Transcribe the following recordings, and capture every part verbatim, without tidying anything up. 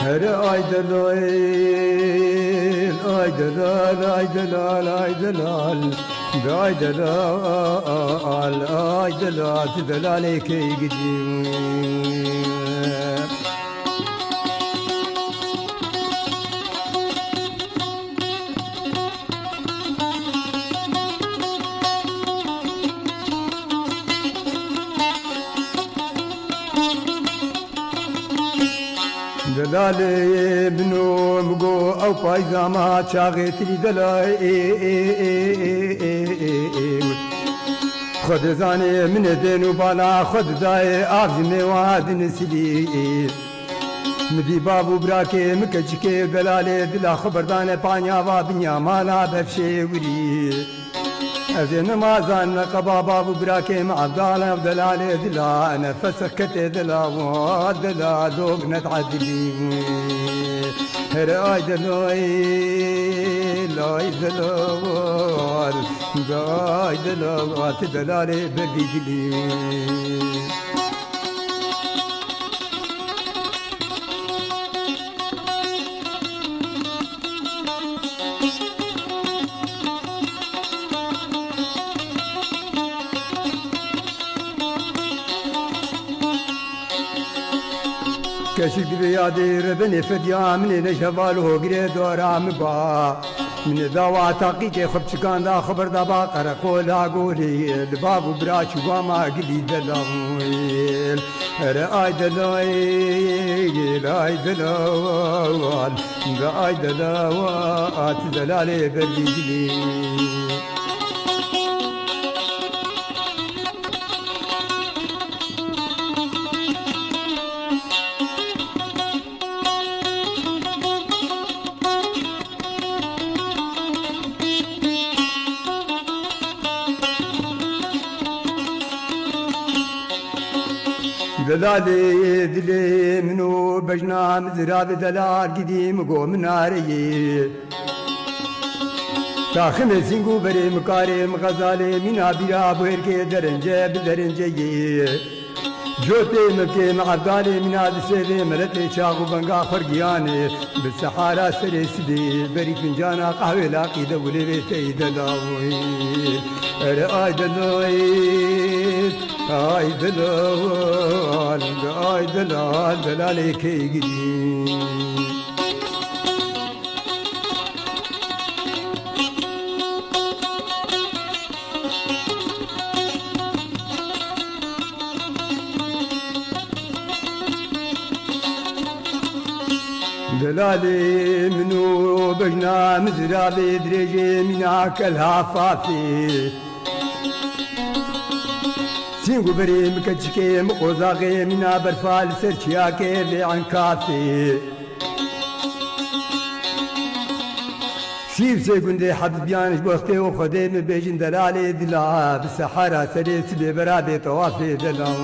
Here ay delal, ay delal, ay delal, ay delal. Be ay delal, ay delal, tu delalê key gidî. Delalê min û min got ew payza me çaxê tirî delalê. Xwedê zanê min ê dên û bala xwe didayê av ji mêwa din silî. Min dî bav û birakê min keçikê delalê dila xwe berdane panya va binya mala bevşê wirî. Ez ê nimazan neqeba bav û birakê min Evdal ev delalê dila nefes kete dila wa dila dog net edilî. Here ay deloy lay delal, ay delal, at delalê berdî dilî. Keçik divê yadê rebenê fedya min ê neşeval hogirê dora min ba. Min ê dawa taqîkê xwe biçikan da xeber da ba qereqola gorê li bav û bira çû ba ma gilî delal. Here ay delal, ay delal, be ay delal, at delalê berdî gilî. Delalê dilê min û bejna min zira bi delal gidî min go min areyê. Taximê sîng û berê min karê min xezalê mîna bîra bûêrkê derence bi derence yê. Cotê min kê min evdalê mîna di sêvê miletê çax û benga xwergiyanê. Bi sehara serê sibê berî fincana qehwê laqî de wilê vê tey delawî. Ere ay delal, ay delal, ay delal, delalê key girî. Delalê min û bejna min zirabê dirêjê mîna kelha fafê. Sîng û berê min keçikê min qozaxê mîna berfa li ser çiyakê vê enkafê. Sî û sê gundê hebzbiyan ji bo xtê û Xwedê min bêjin delalê dila, bi sehara serê sibê bera bê tewafê delal.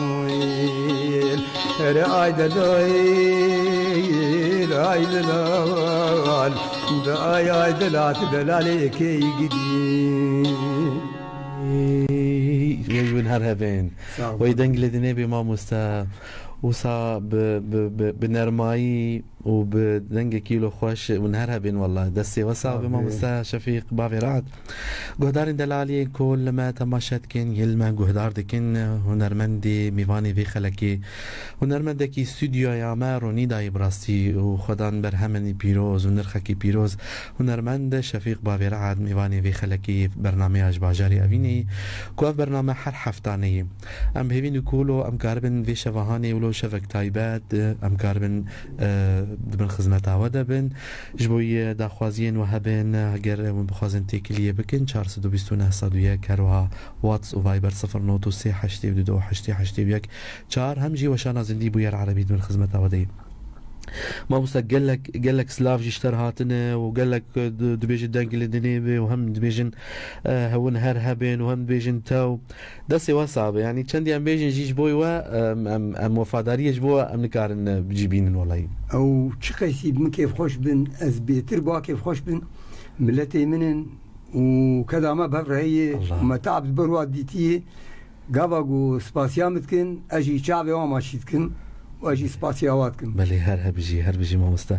Ere ay delal, ay delal, de ay ay dela tu delalê key gidî. Wê ji win her hebên. Sağ ol. Wê deng li dinê bê mamoste. Wisa bi, bi, bi, bi nermayî û bi dengekî wilo xweş hûn her hebên, wela. Destê we sax be, mamoste Şefîq, bavê Re'd. Guhdarên delaliyên ku li me temaşe dikin, yên li me guhdar dikin, hunermendê mêvanê vê xelekê, hunermendekî stûdyoya me Ronîdayê bi rastî û xwedan berhemenî pîroz û nirxekî pîroz. Hunermend Şefîq Bavê Re'd mêvanê vê xelekê yê bernameya ji bajarê Evînê ye, ku ev bername her heftane ye. Em bi hêvî ne ku wilo em karibin vê şeva hanê wilo şevek taybet, em karibin, e, di bin xizmeta we de bin. Ji bo yê daxwaziyên we hebin, heger hûn bixwazin têkiliyê bikin, çar sed û bîst û neh sed û yek, her wiha WhatsApp û Viber sifir not û sê heştê û du heştê heştê û yek çar, hem jî weşana zindî bûyer erebî di bin xizmeta we de ye. Mamoste, gelek, gelek silav jî ji te re hatine û gelek, e, di-, dibêjin deng li dinê be û hem dibêjin, e, hewin her hebên û hem dibêjin tew. Destê we sax be. Yanî çendî em bêjin jî ji bo we, em, em, em wefadariyê ji bo we em nikarin, e, cî bînin welahî. Ew çi qeysî bi min kêfxweş bin, ez bêtir ba kêfxweş bin. Miletê min in û keda me bev re heye. Allah. Me te'b di ber wa dîtiye. Gava ku spasiya min dikin, ez jî çavê wan maçî dikim. Wa jî spasiya wa dikim. Belê, her hebijî, her bijî mamoste.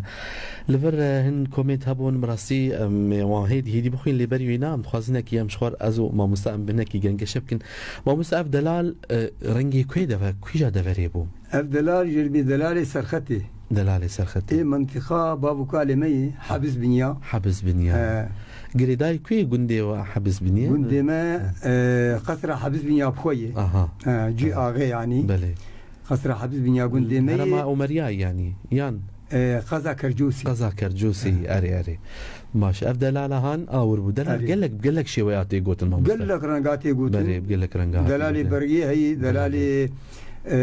Li vir, e, hin komênt hebûn, bi rastî, em, ê wan hêdî hêdî bixwîn, lê berî wîna em dixwazin hinekî em ji xwe, ez û mamoste em bi hinekî gengeşe bikin. Mamoste, ev delal, e, rengê ku yê deve-, kûja deverê bû? Ev delal ji bî delalê Serxetê. Delalê Serxetê. Ê mentiqa bav û kalê me yê, Hebiz Binya. Hebiz Binya. He. Girêdayî ku yê gundê we Hebiz Binya? Gundê me, e, Qesra Hebiz Binya bi xwe yê. Aha. E, cî Aha. axê yanî. Belê. Qesra Hebiz Binya gundê me Herema yê. Omeriyayê yanî, yan? E, Qeza Kercûsî. Qeza Kercûsî, E. erê, erê. Baş, ev delala han awir bû. Delal Erê. gelek, gelek şêweya tê gotin, mamoste. Gelek renga tê gotin. Belê, gelek renga hatî Delalê gotin. Bergê heyî, Belê. delalê, e,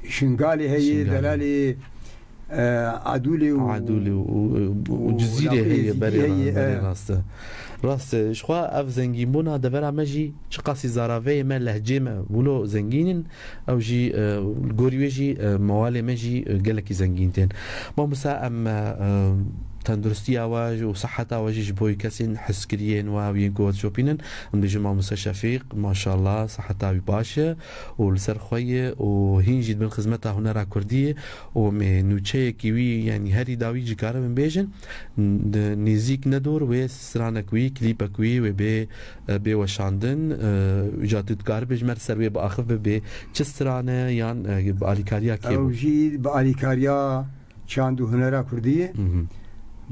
Şingalê heyî, Şingalê. delalê, e, Adûlê û Adûlê û, û, û û Cizîrê Laqê heye, Zîdî berê heye, rast, berê e. rast e. Rast e, ji xwe ev zengînbûna devera me jî çiqasî zaraveyê me, lehcê me wilo zengîn in, ew jî, e, li gorî wê jî, e, mewalê me jî, e, gelekî zengîn tên. Mamoste, em, e, e, tenduristiya we jî û siheta we jî ji bo kesên hizkiriyên we û yên ku we dişopînin, em dibêjin mamoste Şefîq, maşallah, siheta wî baş e û li ser xwe ye û hîn jî dibin xizmeta hunera kurdî ye û em ê nûçeyekî wî, yanî herî dawî jî karibin bêjin, di nêzîk ne dor wê stranek wî, klîpek wî wê bê, e, bê weşandin, e, îca tu dikaribê ji me li ser wê biaxif bibê, çi strane yan, e, bi alîkariya kê Ew bû? jî bi alîkariya çand û hunera kurdî ye. Mhm.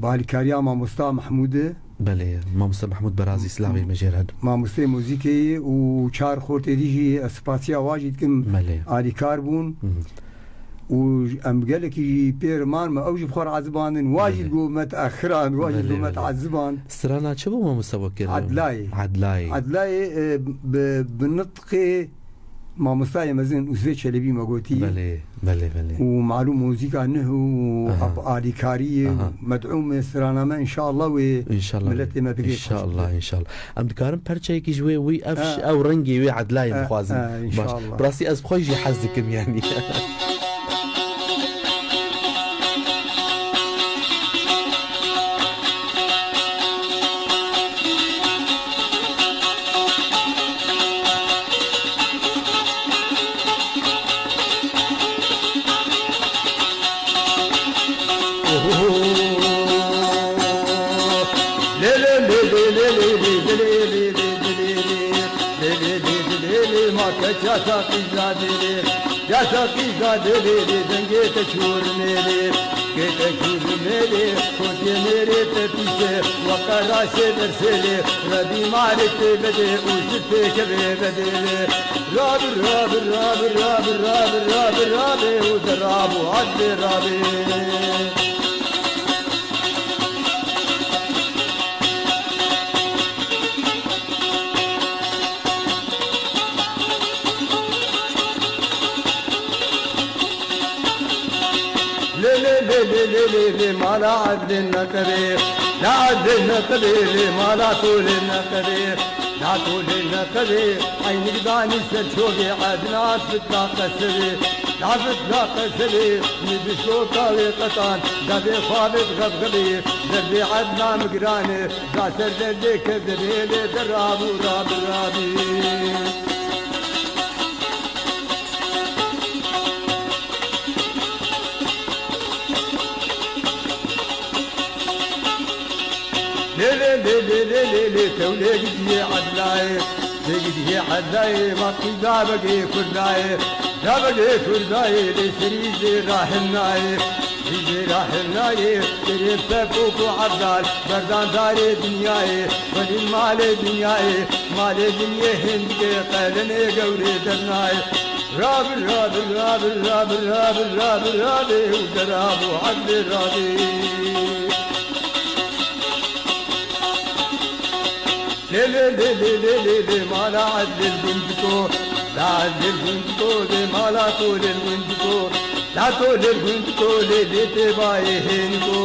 Bi alîkariya mamosta Mehmûd e. Belê, mamosta Mehmûd Berazî, silavê me jê re. Mamosteyê muzîkê ye û çar xortê dî jî ez spasiya wa jî dikim. Belê. Alîkar bûn. Mhm. Û em gelekî jî pê riman me, ew jî bi xwe re ezibandin. Wa jî Belê. digo me texiran, wa jî Belê, digo me belê. eziband. Strana çi bû mamosta we kir? Edlayê. Edlayê. Edlayê, e, bi, bi nitqê mamostayê mezin Ûsvê Çelebî me gotî. Belê, belê, belê. Û malûm muzîka nuh û Aha. ap alîkarî Aha. med'ûm e, strana me înşallah wê Înşallah. miletê me bigê xweş İnşallah, bibe. İnşallah. Em dikarin perçeyekî ji wê, wî ev, Ha. ew rengê wê Edlayê Ha, dixwazin. ha, Baş. înşallah. Bi rastî ez bi xwe jî hez dikim yanî. Lê lê lê lê lê lê ma keça saqî zadê lê, ya saqî zadê lê lê, dengê te çûr nê lê, kê te çûr nê lê, kotê nê rê te pîşe, we qeraşê dersê lê, rebî marê tê bedê û ji tê kevê bedê lê. Rabi, rabi, rabi, rabi, rabi, rabi, rabi, û de rabi, û adê rabi. Lê, lê, lê, lê, lê, lê, lê, mala Edlê neqebê. La Edlê neqebê, lê, mala Tolê neqebê. La Tolê neqebê, eynik danî ser çogê Edna fitla qesebê. La fitla qesebê, mi bi şoka wê qetan, da bê xwavê xebxebê, derdê Edna mi giran e, da ser derdê kevdebê lê de rabû, rabû, rabî. Lê, lê, lê, lê, lê, lê, lê, tew lê gidiyê Edlayê, lê gidiyê Edlayê, ma qîza begê Kurdayê, ya begê Kurdayê, lê serî zê rahil nayê, zê rahil nayê, serê pepûk û Ebdal, berdan darê dinyayê, xwedî malê dinyayê, malê dinyê hindikê, qelenê gewrê dernayê. Rabi, rabi, rabi, û derab û Edlê rabi. Lê, lê, lê, lê, lê, lê, lê, mala Edlê gundiko, la Edlê gundiko, lê mala Tolê gundiko, la Tolê gundiko, lê, lê, tê bayê hêniko,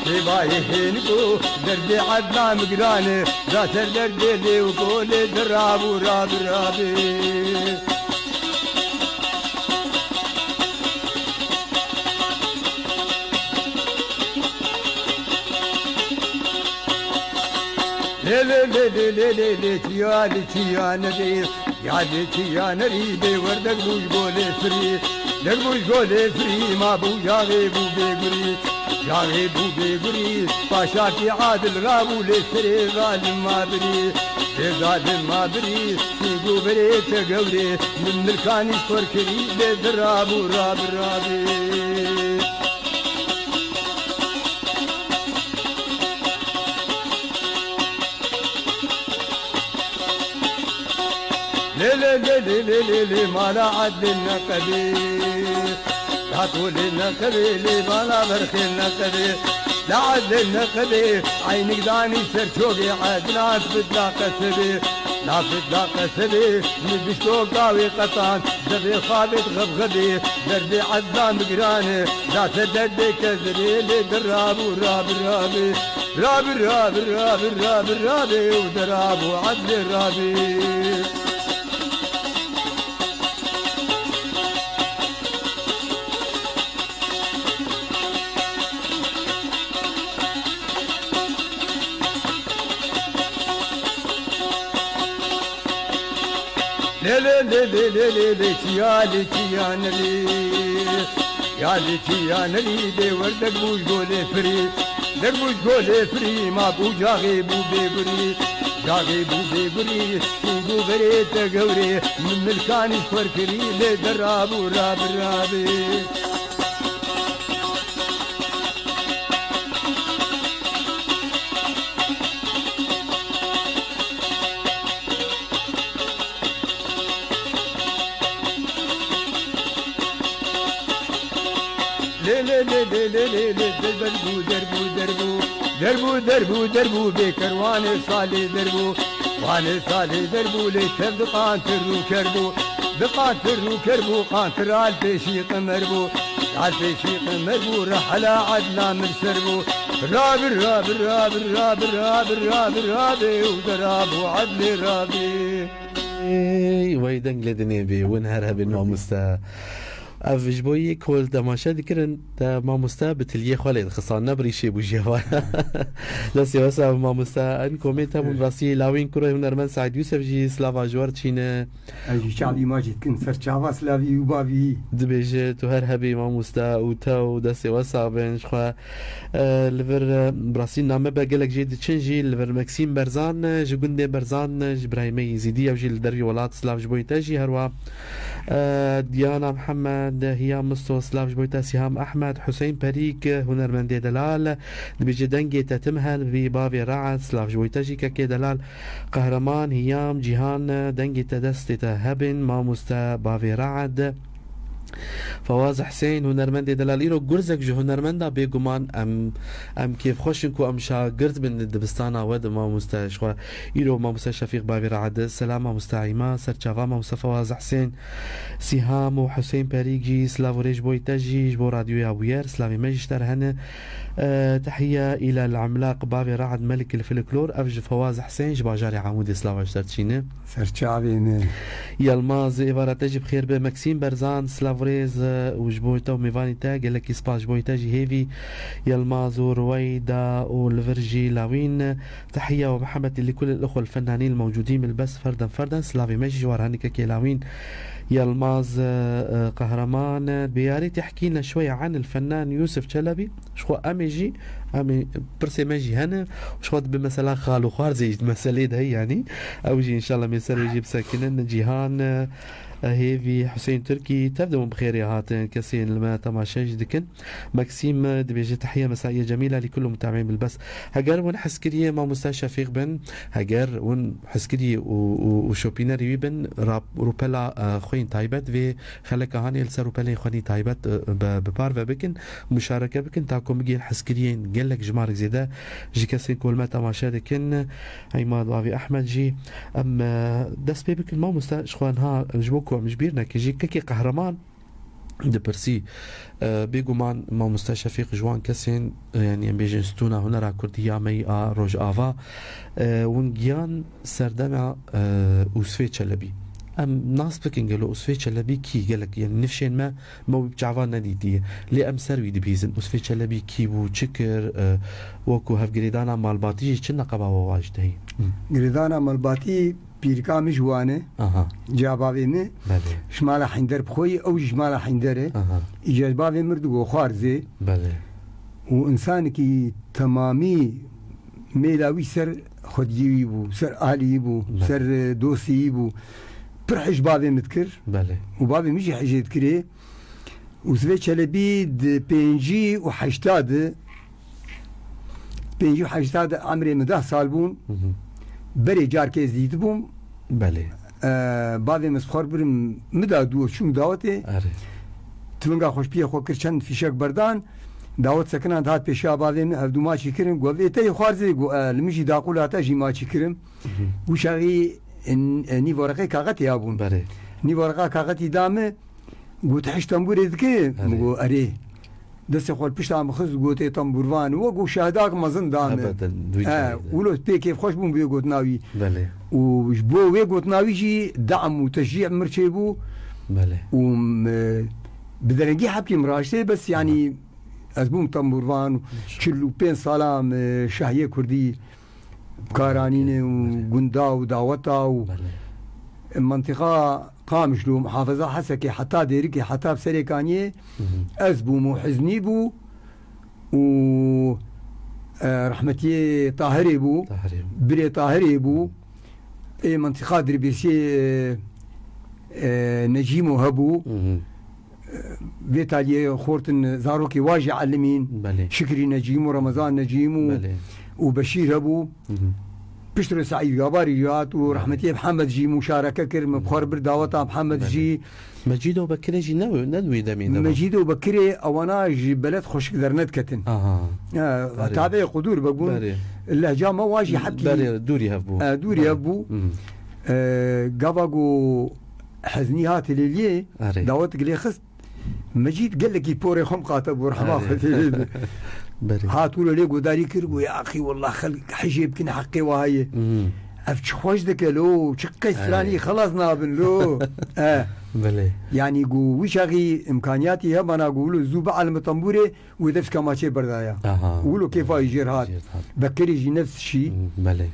tê bayê hêniko, derdê Edna mi giran e, da ser derdê lê û Tolê de rabû, rabi, rabi. Lê, lê, lê, lê, lê, lê, lê, çiya, lê, çiya nerî, ya lê, çiya nerî, bê werdek bû ji bo lê firî. Derbû ji golê firî ma bû, yaxê bû bêgurî, yaxê bû bêgurî. Paşakî adil rabû, lê serê zalim ma birî. Lê zalim ma birî, sîng û berê te gewrê. Min milkanî xwer kirî, lê dirabû rabirabê. Lê lê lê lê lê lê lê lê, mala edlê neqebê. La tolê neqebê, lê mala berxê neqebê. La edlê neqebê, eynik danî ser çogê, edlan bidla qesebê. La bidla qesebê, mi bişto gawê qetan, devê xabêt xebxebê. Derdê edlan bigirane, da ser derdê kezirê, lê dirabû rabirabê. Rabî, rabî, rabî, rabî, rabî, û derabû edlê rabî. Lê lê lê lê lê lê lê, çiya lê çiya nelî. Ya lê çiya nelî, dê wer dek bû ji golê firî. Dek bû ji golê firî, ma bû caxê bû bêgurî. Caxê bû bêgurî, sîng û berê te gewrê. Min milkanî xwer kirî, lê derabû rabirabê. Lê lê lê lê lê lê lê, derbû, derbû, derbû. Derbû, derbû, derbû, bê kerwanê salê derbû. Wanê salê derbû, lê tev di qantir rûker bû. Di qantir rûker bû, qantir al pêşî qimer bû. Al pêşî qimer bû, rehela edla min ser bû. Rabî, rabî, rabî, rabî, rabî, rabî, rabî, û derabû edlê rabî. Ey, wey deng lê dinê bî, win her hebin mamoste. Ev ji bo yê ku li temaşe dikirin, te mamoste bi tiliyê xwe lê dixistan, ne bi rîşê bû jê ve. Destê we sax be mamoste. En komê te bûn rastî lawîn kurê hunermend Saîd Yûsef jî slava ji we re çîne. Ez jî çavî ma jî dikin ser çava slavî û bavî. Dibêje tu her hebî mamoste û te û destê we sax bin ji xwe. E, li vir, e, bi rastî name be gelek jê diçin jî, li vir Meksîm Berzan, e, ji gundê Berzan, e, ji birayê me Yezîdî, ew jî li dervî welat, silav ji bo te jî herwa. E, Diyana Mihemed, e, Hiya Misto, silav ji bo te, Sîham Ehmed, Huseyîn Perîk, e, hunermendê delal, dibêje dengê te tim helbî, bavê Re'ed, silav ji bo te jî kekê delal, Qehreman, Hiyam, Cîhan, e, dengê te destê te hebin, mamoste, bavê Re'ed. Fawaz Husên, hunermendê delal, îro gurzek ji hunermenda bêguman em, em kêfxweş in ku em şagirt bin di dibistana we de mamoste ji xwe. Îro mamoste Şefîq bavê Re'ed, selam mamoste Îma, serçava mamoste Fawaz Husên, Sîham û Husên Perîk jî, silav û rêz ji bo te jî, ji bo radyoya Bûyer, silavê me jî ji te re hene. E, tehiye îla li Emlaq bavê Re'ed Melik li Filiklor, ev ji Fawaz Husên ji bajarê Amûdê silava ji te re diçîne. Serçavê me. Yelmaz, êvara te jî bi xêr be. Meksîm Berzan, silav rêz, e, û ji bo te û mêvanî te gelekî spas ji bo te jî hêvî. Yelmaz û Ruweyda û li vir jî lawîn. Tehiya û mihebetî li kul el-ixwe el-fennanîn el-mewcûdîn bil-bes ferden ferden, silavê me jî ji war henikekê lawîn. Yelmaz, e, e, Qehreman, e, biyarî tehkî neşweya an el-fennan Yûsif Çelebî. Ji xwe em ê jî, em ê pirsê me jî hene. Ji xwe dibe mesela xal û xwarzê jî di meselê de heye, yanî. Ew jî înşallah mê ser wê jî bisekinin. Cîhan, e, Hêvî, Huseyîn Tirkî, tev de hûn bi xêrê hatin. Kesên li me temaşe jî dikin. Meksîm, e, dibêje, tehiye mesaiye cemîle li kullu mutabi'in bil bes. Heger hûn hezkiriyê mamoste Şefîq bin, heger hûn hezkiriyê û, û, û şopînerê wî bin, rap-, rûpela, e, xwe yên taybet vê xeleka hanê li ser rûpelên xwe yên taybet, e, bi, bi parve bikin. Muşareke bikin, ta ku bigihên hezkiriyên gelek jimarek zêde ji kesên ku li me temaşe dikin, Îmad û Avî Ehmed jî. Em, e, dest pê bikin, mamoste, ji xwe niha ji bo ku em ji bîr nekin jî, kekê Qehreman dipirsî, e, bêguman mamoste Şefîq ji wan kesên, e, yanî em bêjin stûna hunera kurdî ya me yî a Rojava, e, hûn giyan serdema, e, Ûsfê Çelebî. Em nas bikin gelo Ûsfê Çelebî kî, gelek, yanî nifşên me Me wî bi çavan nedîtiye. Lê em ser wî dibihîzin. Usfê Çelebî kî bû, çi kir, e, wekû hevgirêdana malbatî jî çi neqeba we wa ji te heye? Girêdana malbatî Pîrika min ji wan e. Aha. Ca bavê min. Belê. Ji mala Hînder bi xwe ye, ew jî ji mala Hînder e. Aha. Îca bavê min digo xwarzê. Belê. Û însanekî temamî mêla wî ser xwediyê wî bû, ser ahlî wî bû, Belê. ser, e, dostî wî bû. Pir hej bavê min dikir. Belê. Û bavê min jî hejê dikirê. Û Zivê Çelebî di pêncî û heşta de, pêncî û heşta de emrê min deh sal bûn. Hı hı. Berê carkê ez dîtibûm. Belê. E, bavê min ji xwe re birim, min da dû, çûm dawetê. Erê. Tivinga xweşbiyê xwe kir, çend fîşek berdan. Dawet sekinand, hat pêşiya bavê min, hevdû maçî kirin. Got, "Vê te yê xwarzê?" Got, "E, li min jî daqûla te jî maçî kirin." Hı hı. Wî çaxî, e, nîv wereqê kaxetê ya bûn. Belê. Nîv wereqa kaxetî da min. Got, "Te hej tembûrê dikî?" Erê. Min got, "Erê." Destê xwe li pişta min xist, got, "Ê tembûrvan." Wek ku şahidak mezin da min. Ebeden, duy He, çaxî de. Wilo pê kêfxweş bûm vê gotina wî. Belê. Û ji bo wê gotina wî jî dam û teşcî min çêbû. Belê. Û, e, bi derengî hepkî min raştê, bes, yanî, ez bûm tembûrvan, Maşallah. çil û pênc sala me şahiyê kurdî karanîne û Belê. gunda û daweta û Belê. mentiqa Qamişlo, muhafeza Hesekê, heta Dêrikê, heta Serêkaniyê Hı hı. ez bûm û Hiznî bû û, e, rehmetiyê Tahirê bû, Tahirê. birê Tahirê bû. Ê mentiqa Dirbêsiyê, e, e, Necîmo hebû. Hı hı. Vê taliyê xortin zarokê wa jî elimîn. Belê. Şikrî Necîm û Remezan Necîm û, Belê. û Beşîr hebû. Hı hı. Piştre Seîd Gabarî jî hat û Belê. rehmetiyê Mihemed jî muşareke kir. Min Belê. bi xwe re bir daweta Mihemed Belê. jî. Mecîd û Bekirê jî ne, ne di wê demê de bû. Mecîd û Bekirê ewana ji beled xweşik dernediketin. Aha. E, Belê. tabê Qudûr Beg bûn. Belê. Lehca me wa jî hepkî Belê, dûrî hev bû. E, dûrî Belê. hev bû. Hı hı. E, gava ku Heznî hat Hilêliyê, Erê. dawet gilê xist. Mecîd gelekî porê xwe miqate bû, rehma Erê. Xwedê lê be. Berê. Hat wilo lê godarî kir, got, "Ya axî, wallah xelk hijê bikin, heqê wa heye." Hmm. Ev çi xweş dike lo, çi qey stranî Erê. xelas nabin lo. Eh. Belê. Yanî got, wî çaxî îmkaniyatî hebana, got, "Wilo zû bielime tembûrê." Wê dest kamaçê berdaya. Aha. Wilo kêfa wî jêr hat. Jêr hat. Bekirê jî nefs şî. Hmm, belê.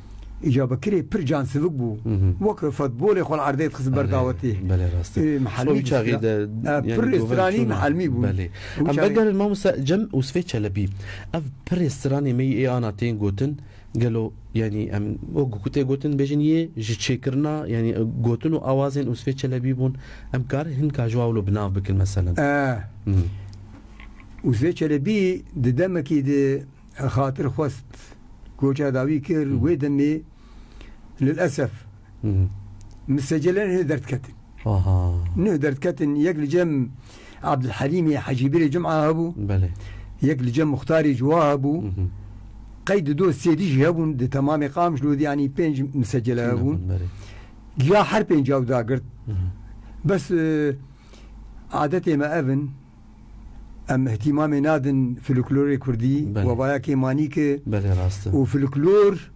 Îca Bekirê pir cansivik bû. Hı hı. Wek futbolê xwe li erdê dixist ber Belê, dawetê. belê, rast e. Ê, mihelmî Şo wî çaxî de, de, Ê, yani, pir gover stranî çûna. mihelmî bûn. Belê. Wî Em çaxî vegerin mamoste Cem Usfê Çelebî. Ev pirê stranê me yê ana tên gotin. Gelo, yani, em o gukutê gotin bêjin yê ji çêkirina, yani, gotin û awazên Usfê Çelebî bûn. Em kar hinka ji wa wilo bi nav bikin, meselen. Ê, Hı. Usfê Çelebî di demekî de xatir xwest, goça dawî kir, Hı. wê demê lilesef Hı. misecele nuh derdiketin. Aha. Nuh derdiketin, yek li cem Abdulhelîmê Hecîbirê Cuma hebû, Belê. yek li cem Muxtarê Cuwa hebû, Hı hı. qey di do sêdî jî hebûn, di temamê Qamişlo de, yanî pênc misecele Çîn hebûn. hebûn, belê. Giya her pênc ew dagirt. Hı hı. Bes, e, adetê me ev in. Em îhtîmamê nadin folklorê kurdî, Belê. wevaya kêmanî ke Belê, rast e. û folklor,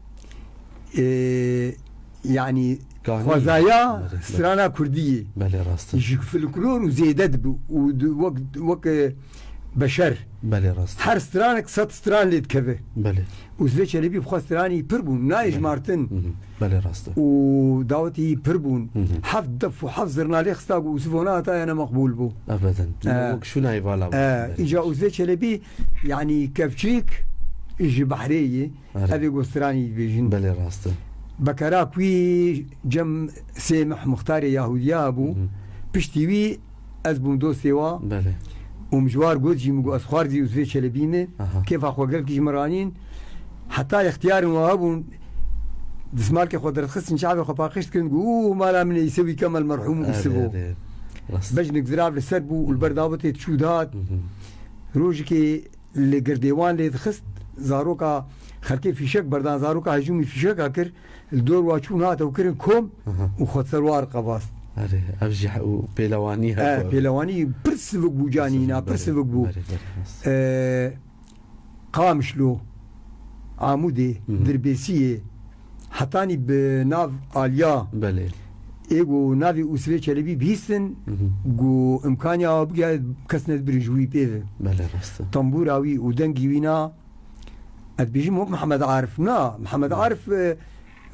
e, yanî Kanî. xwezaya Belê, belê. strana kurdî ye. Belê, rast e. Ji folklor û zêde dibe û di, wek, wek, e, beşer. Belê, rast e. Her stranek sed stran lê dikeve. Belê. Usfê Çelebî bi xwe stranî pir bûn, nayê Belê. jimartin. Hı hı. Belê, rast e. Û dawetî pir bûn. Hı hı. Heft def û heft zirna lê xista ku Usif ona hata yene meqbûl bû. Ebeden. Ee, Wek şûna êvala bû. ee, Belê. Îca Usfê Çelebî, yanî kevçîk ji behrê ye. Erê. Ev ê ku stranî dibêjin. Belê, rast e. Bekera ku cem Sêmih Muxtarê Yahudiya bû. Hı hı. Piştî wî ez bûm dostê wa. Belê. Û min ji war got jî, min got, "Ez xwarzî Usfê Çelebî me." Aha. Kêfa xwe gelkî ji min ranîn. Heta extiyarên wa hebûn, dismalkê xwe derdixistin, çavê xwe paqij dikirin, got, "Û mala min ê Îsewî Kemal merhûm Erê, Îsevo." erê. Rast. Bejnik zirav li ser bû û li ber dawetê diçû dihat. Hı hı. Rojekê li girdêwan lê dixist, zaroka xelkê fîşek berdan, zaroka hejûmî fîşeka kir, li dor wa çûn hat ew kirin kom Aha. û xwe ser war qevast. Erê, ev jî he-, û pêlewanî E, hebû. pêlewanî pir sivik bû canîna, pir sivik bû. Berê, berê, rast. E, Qamişlo, Amûdê, Hı hı. Dirbêsiyê, hetanî bi nav aliya Belê. ê ku navê Usfê Çelebî bihîstin, Hı hı. ku îmkanî awa bigihayê kes nedibirî ji wî pê ve. Belê, rast e. Tembûra wî û dengî wî na, ez dibêjim wek Mihemed Arif. Na, Mihemed Hı. Arif, e,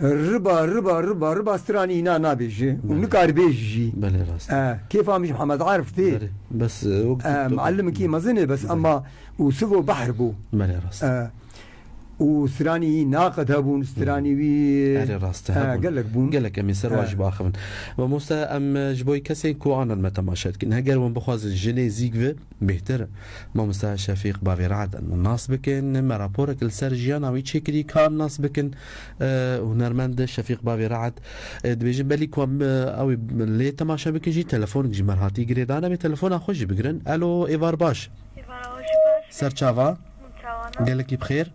Riba, riba, riba, riba stranî îna nabêje û Belê. nikar bêje jî. Belê, rast. E, kêfa min ji Mihemed Arif tê. Belê. Bes, e, wek E, tu muallimekî mezin e, bes Belê. ema û sivo behr bû. Belê, rast. E, û stranî wî naqed hebûn, stranî wî, Erê, rast e, e, hebûn. gelek bûn. Gelek em ê ser E. wa jî biaxivin. Mamoste, em, e, ji bo kesên ku anan me temaşe dikin, heger wan bixwazin ji nêzîk ve, Bêhtir, mamoste Şefîq Bavê Re'd nas bikin, me raporek li ser jiyana wî çêkirî, ka nas bikin, e, hunermend Şefîq Bavê Re'd, e, dibêjin belî ku em, e, ew ê lê temaşe bikin jî, telefonek jî me hatî girêdan, em ê telefona xwe jî bigirin. Elo, êvar baş. Êvara xwe jî baş. Ser çava? Hûn çawa ne? Gelekî bi xêr?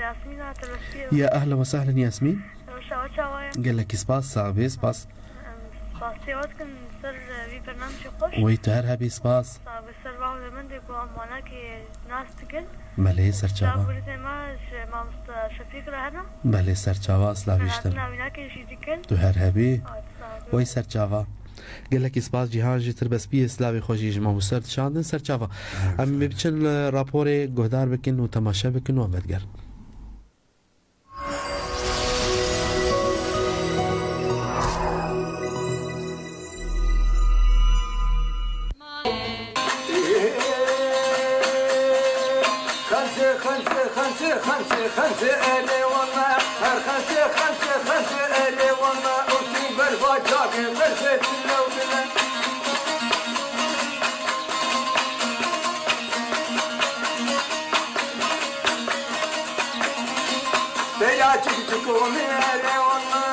Yasmîn a, te baş bî. Ya ehlen ve sehlen Yasmîn. Rewşa we çawa ye? Gelekî spas, sax bê, spas. Em spasiyê we dikin ser, e, vî bernamjê xweş. Wey tu her hebî, spas. Sax bê, ser va hunermendê ku em wanakê nas dikin. Belê, ser çava. Sağ olun, ma ji mamoste Şefîq re hene. Belê, ser çava, slavî ji te. Navînakê jî dikin. Tu her hebî. Hadi, sağ olun. Wey ser çava. Gelekî spas Cîhan jî, tirbespiyê, slavê xwe jî ji me ser dişandin, ser çava. Em ê biçin, e, raporê guhdar bikin û temaşe bikin û em vedigerin. Xemse, xemse, xemse, xemse, xemse, elê wala. Her xemse, xemse, xemse, elê wala. Û tî berva çavê xemse, tîlo bile. Peyacık çikomi ere wala.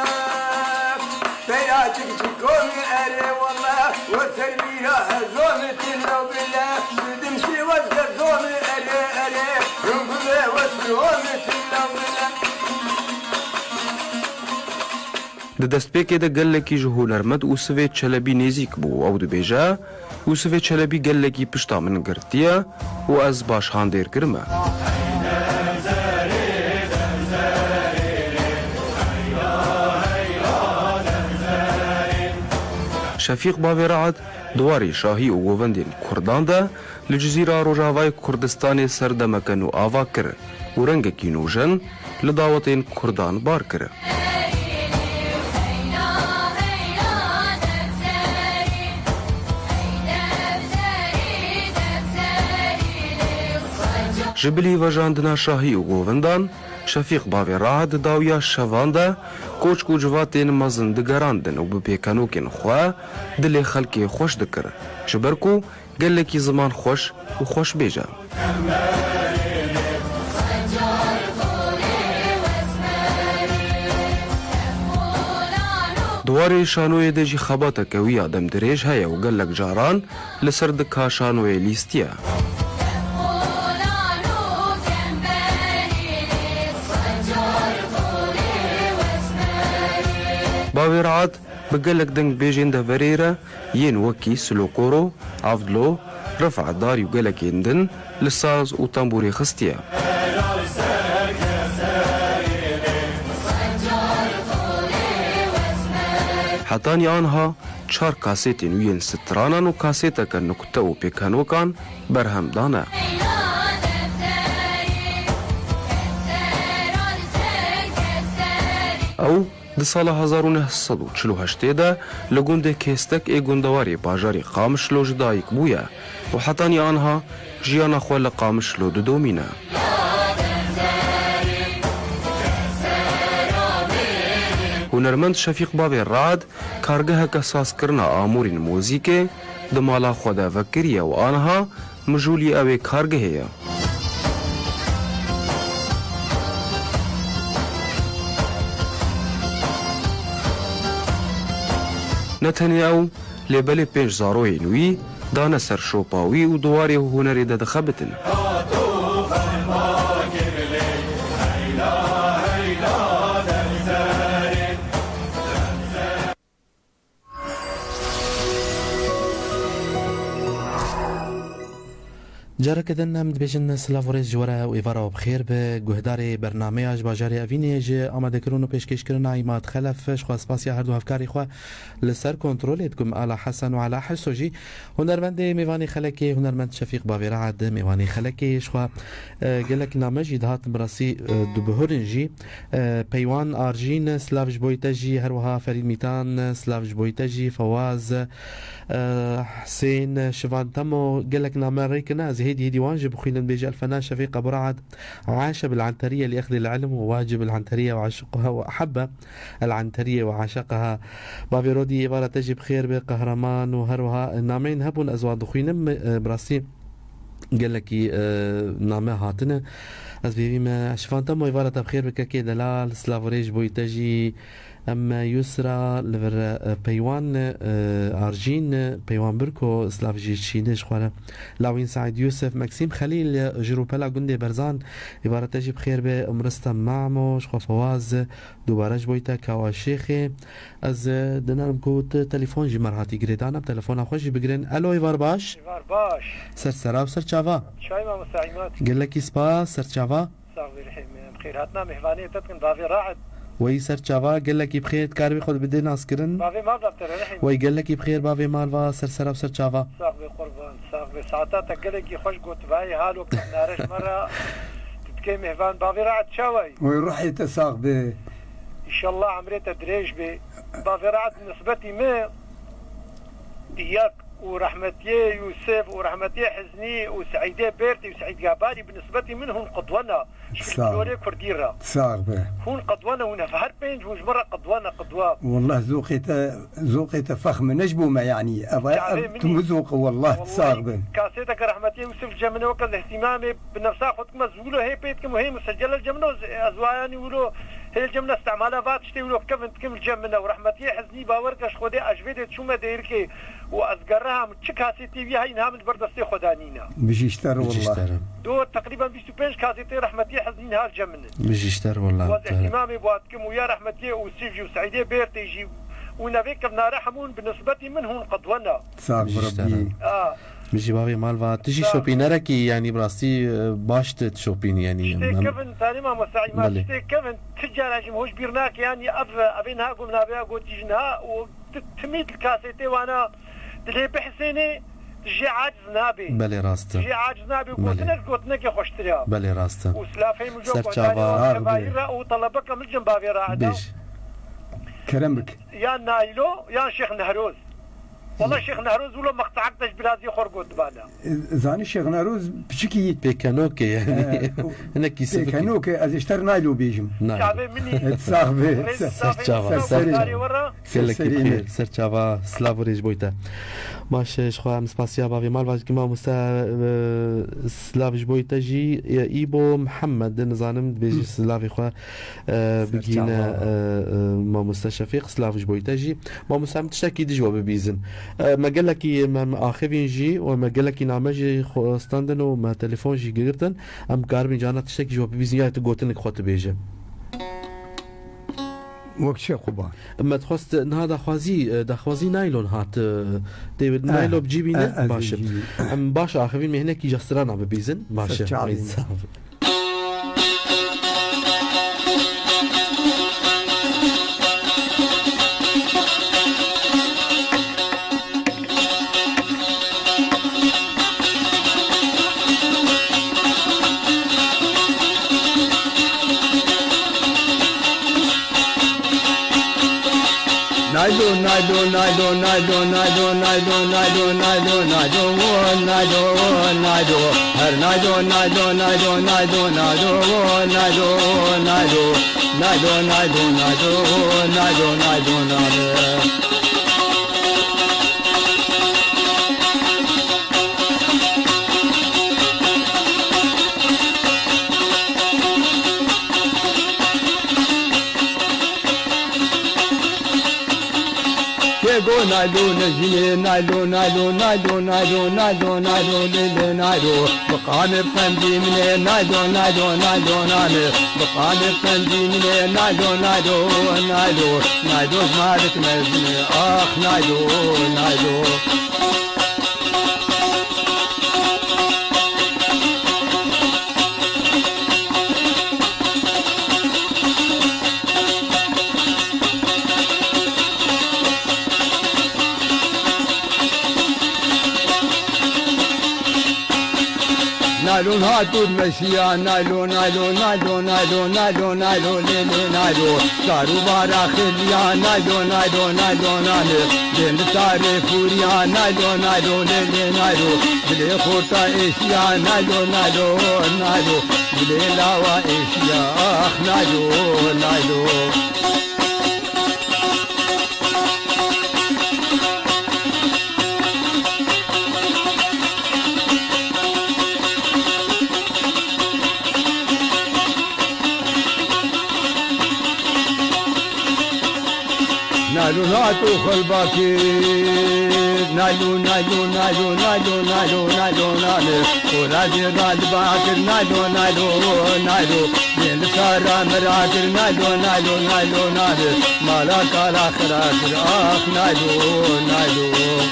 Peyacık çikomi ere wala. Ve sermira ezomi tilo bile. Bildim şivaz gerzomi ere ere. Rungule ve stromi tilo bile. Di destpêkê de gelekî ji hunermend Ûsivê Çelebî nêzîk bû. Ew dibêje, Ûsivê Çelebî gelekî pişta min girtiye û ez baş handêr kirime. Şefîq Bavê Re'd di warê şahî û govendên Kurdan de li Cizîra Rojavayê Kurdistanê serdemeke nû ava kir û rengekî nûjen li dawetên Kurdan bar kir. Ji bilî vejandina şahî û govindan, Şefîq Bavê Re'd di dawiya şevan de koçk û civatên mezin digerandin û bi pêkenokên xwe dilê xelkê xweş dikir. Ji ber ku gelekî ziman xweş û xweşbêj e. Di warê şanoyê de jî xebateke wî ya demdirêj heye û gelek caran li ser dika şanoyê lîstiye. Bavê Re'd bi gelek dengbêjên deverê re yên wekî Silokoro, Avdlo, Rifet Darî û gelekên din li saz û tembûrê xistiye. Hetanî anha çar kasêtên wî yên stranan û kasêteke nukte û pêkenokan berhem dane. Ew Di sala hezar û neh sed û çil û heştê de li gundê Kêstek ê gundewarê bajarê Qamişlo ji dayik bûye û hetanî anha jiyana xwe li Qamişlo didomîne. Hunermend Şefîq Bavê Re'd kargeheke sazkirina amûrên muzîkê di mala xwe de vekiriye û anha mijûlî ew ê kargehê ye. Ne tenê ew, lê belê pênc zaroyên wî dane ser şopa wî û di warê hunerê de dixebitin. Careke din em dibêjin silav û rêz ji we re û êvara we bi xêr be. Guhdarê bernameya ji bajarê Evînê ji amadekirin û pêşkêşkirina Îmad Xelef, ji xwe spasiya her du hevkarê xwe li ser kontrolê dikim. Ala Hesen û Ala Hirso jî hunermendê mêvanê xelekê, hunermend Şefîq Bavê Raed mêvanê xelekê ji xwe, e, gelek name jî dihatin bi rastî, e, dibihurin jî. E, Peywan Arjîn, silav ji bo te jî, her wiha Ferîd Mîtan, silav ji bo te jî, Fewaz, e, Husên, Şivan Temo, gelek name rêkirine, ez hêdî hêdî wan jî bixwînim, dibêje Elfenan Şefîq Abu Raed, عاش بالعنترية لأخذ العلم وواجب العنترية وعشقها وأحب العنترية وعشقها. Bavê Rodî, êvara te jî bi xêr be, Qehreman û her wiha nameyên hebûn, ez wan dixwînim, e, bi rastî gelekî, e, name hatine. Ez bêvî me, Şivan Temo, êvara te bi xêr be, kekê delal, silav û rêz ji bo te jî. Em Yusra li vir, e, Peywan, e, Arjîn, e, Peywan Birko, silav jî çîne ji xwe re. Lawîn Saîd Yusuf, Meksîm Xelîl, e, ji Rûpela gundê Berzan, êvara te jî bi xêr be, Umristem Mamo, ji xwe Fewaz, dubare ji bo te, Kawa Şêxê. Ez, e, dinerim ku tu telefon jî me re hatî girêdan, em telefona xwe jî bigirin. Elo, êvar baş. Êvar baş. Ser sera û ser çava. Çay mamosta Îmad. Gelekî spas, ser çava. Sax bî rihê me. Em xêrhatina mêhvanê te dikin, bavê Raed. Wey ser çava, gelekî bi xêr, dikarî xwe bidê naskirin. Bavê mal da te re rihê me. Wey gelekî bi xêr, bavê mal va, ser sera û ser çava. Sax bî qurban, sax bî. Saeta te gelekî xweş got, vayê halo ke nare ji me re. Tu dikey mêhvan, bavê Raed çawa yî? Wey ruhê te sax bî. Înşallah emrê te dirêj bê. Bavê Raed nisbetî me yek û rehmetiyê Yûsif û rehmetiyê Hiznî û Seîdê Bêrtî û Seîd Gebarî bi nisbetî min hûn qidwe ne. Ji Sağ ol. Folklorê kurdî re. Sağ be. Hûn qidwe ne, hûn hev her pênc hûn ji min re qidwe ne, qidwe. Wallah zoqê te, zoqê te fexm e, ne ji bo me yanî. Ev, Çavê ev min tu e. Min zoq e, wallah, Wallahî sağ be. Kaseteke rehmetiyê Yûsif li cem min e, weke ez îhtîmamê bi nefsa xwe dikim, ez wilo hê pê dikim û hê musecel li cem min e, ez, ez wayanî wilo hê li cem min e, istemala va tiştê wilo kevin dikim li cem min e. Û rehmetiyê Hiznî bawer ke ji Xwedê ez ji vê dê çûme Dêrikê û ez gereham çi kasetê wî heyî niha min li ber destê xwe de nîne. Bijîşter Bijîşter. Wallah. Do teqrîben bîst û pênc kasetê rehmetiyê Hiznî niha li cem min in. Bijîşter wallah. Waz Te- îhtimamê bi wan dikim û ya rehmetiyê Ûsîf jî û Seîdê Bêrtê jî û nevê kevnare hemûn bi nisbetî min hûn qedwe ne. Sağ ol Bijîşter. Rabbi. A. Min jî bavê mal va, tu jî Sağ ol. Şopînerekî, yanî bi rastî, e, baş tu dişopînî, yanî Tiştê em- kevin, tanî mamosta Îmad, Belê. Tiştê kevin, ti cara jî min hoş bîr nake, yanî ev, evê niha ku min navê ya gotî jî niha û ti-, timî di kasetê wana dilê bihisênê, tu jê aciz nabê. Belê rast e. Tu jê aciz nabê. Belê. Gotinek, gotinekê xweştir e. Belê rast e. Û silafê min jo Ser gotanê çava. wan Sağ ol. Cevahîr re û telebeke min cim bavê Raeda. Bêj. Kerem bik. Yan Naylo, yan Şêx Nehroz. Wala Şêx Nehroz wilo mexteek de ji birazî xwe re gotibana. E, zanî Şêx Nehroz piçikî Pêkenok e yani. E, o Hinekî sivikî. Pêkenok e, ez ji te re Naylo bêjim. Naylo. Çavê min î. Et sax be. Rêz Ser saxê çava, min ser ser çava. Karê we re. Gelekî Serserî xêr, me. Ser çava, silav û rêz ji bo te. Baş e, ji xwe em spasiya bavê mal va dikim, mamoste, e, silav ji bo te jî, e, Îbo Mihemed, nizanim dibêjî silavê xwe, e, Ser bigîne, çava. e, e, mamoste Şefîq, silav ji bo te jî. Mamoste, em tiştekî dî ji we bibîzin. E, me gelekî, me, me axivîn jî û me gelekî name jî xwe standin û me telefon jî girtin. Em karibin cana tiştekî ji we bibîzin ya tu gotinik xwe tu bêje. Wek çi quban? Me dixwest niha daxwazî, e, daxwazî naylon hat, e, tê Eh, naylo bi cî bîne? Eh, ez Baş e. bi cî bî- Em baş axivîn mêhnekî ca strana bibîzin. Baş e. Ser çavê. Sax. Naylo, naylo, naylo, naylo, naylo, naylo, naylo, naylo, naylo, wo, naylo, wo, naylo. Her naylo, naylo, naylo, naylo, naylo, wo, naylo, wo, naylo. Naylo, naylo, naylo, wo, naylo, naylo, naylo. Kê go naylo nejînê, naylo, naylo, naylo, naylo, naylo, naylo, lê, lê, naylo. Bi qanê qendî min ê, naylo, naylo, naylo, naylo. Bi qanê qendî min ê, naylo, naylo, naylo. Naylo ji marik mezin ê, ax, naylo, naylo. Naylon hat û meşiya, naylon, naylon, naylon, naylon, naylon, naylon, lê, lê, naylon. Kar û bara xêliya, naylon, naylon, naylon, naylon. Bên li tarê fûriya, naylon, naylon, lê, lê, naylon. Dilê xorta êşiya, naylon, naylon, naylon. Dilê lawa êşiya, ax, naylon, naylon. Naylon hat û xelbakê. Naylon, naylon, naylon, naylon, naylon, naylon, naylon. Xora jê ra li ba kir, naylon, naylon, naylon. Bên li sara mira kir, naylon, naylon, naylon, naylon. Mala kala xira kir, ax, naylon, naylon.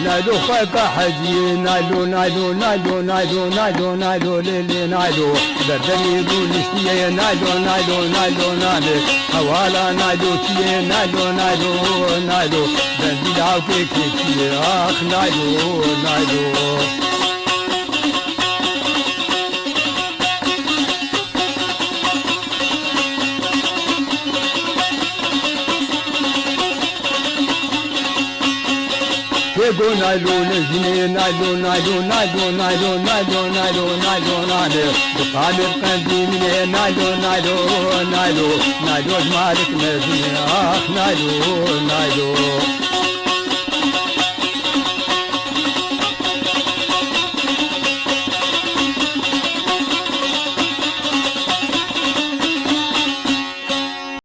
Naylo xweka heciyê, naylo, naylo, naylo, lê, lê, naylo. Ber derê rûniştiyê, naylo, naylo, naylo, naylo. Hewala naylo çiyê, naylo, naylo, naylo. Bendî lawkê keçiyê, ax, naylo, naylo. Kê go naylo ne jinê, naylo, naylo, naylo, naylo, naylo, naylo, naylo, naylo. Bi qamê bi qendî min ê, naylo, naylo, naylo, naylo, ji malik mezin ê, ax, naylo, naylo.